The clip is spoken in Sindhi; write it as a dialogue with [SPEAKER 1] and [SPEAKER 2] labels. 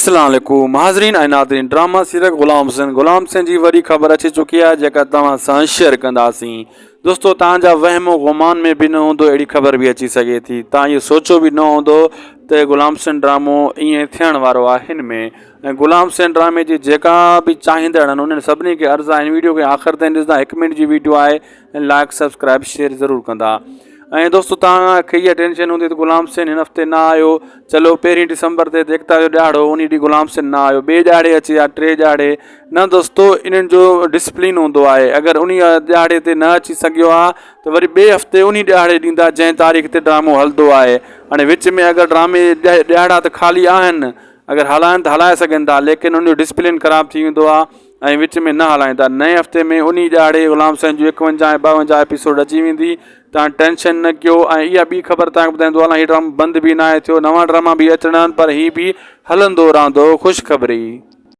[SPEAKER 1] اسلام عليڪم حاضرين ۽ ناظرين ڊراما سيرت غلام حسين غلام حسين جي وڏي خبر اچي چڪي آهي جيڪا توهان سان شيئر ڪنداسين دوستو توهان جا وهم و گمان ۾ به نه هوندو اهڙي خبر به اچي سگهي ٿي توهان اهو سوچيو به نه هوندو ته غلام حسين ڊرامو ائين ٿيڻ وارو آهي هن ۾ ۽ غلام حسين ڊرامي جي جيڪا به چاهيندڙ آهن انهن سڀني کي عرض آهي هن ويڊيو کي آخر تائين ڏسندا هڪ منٽ جي ويڊيو آهي ۽ لائڪ سبسڪرائب شيئر ضرور ڪندا ۽ دوستو توهان کي اها ٽينشن هوندي ته غلام حسين هن هفتي نه آيو چلو پهرين ڊسمبر تي ايڪتا جو ڏهاڙو ان ڏينهن غلام حسين نه آيو ٻئي ڏهاڙي اچي يا ٽي ڏهاڙي نه دوستو انهن جو ڊسپلين هوندو آهي اگر ان ڏهاڙي تي نه اچي سگهيو آ ته وري ٻئي هفتي ان ڏهاڙي ڏيندا جنهن تاريخ تي ڊرامو هلندو آهي هاڻي وچ ۾ اگر ڊرامي ڏهاڙا ته خالي آهن اگر هلائن ته هلائي سگهن ٿا ليڪن ان جو ڊسپلين خراب ٿي ويندو آ ۽ وچ ۾ نه هلائيندا. نئين هفتي ۾ انهي ڏهاڙي غلام حسين جو 51 ۽ 52 ايپيسوڊ اچي ويندي. توهان ٽينشن نه ڪيو ۽ اها ٻي خبر توهان کي ٻڌائيندو هلان هي ڊرامو بند به ناهي ٿيو نوان ڊراما به اچڻا آهن پر هي به هلندو رهندو خوشخبري.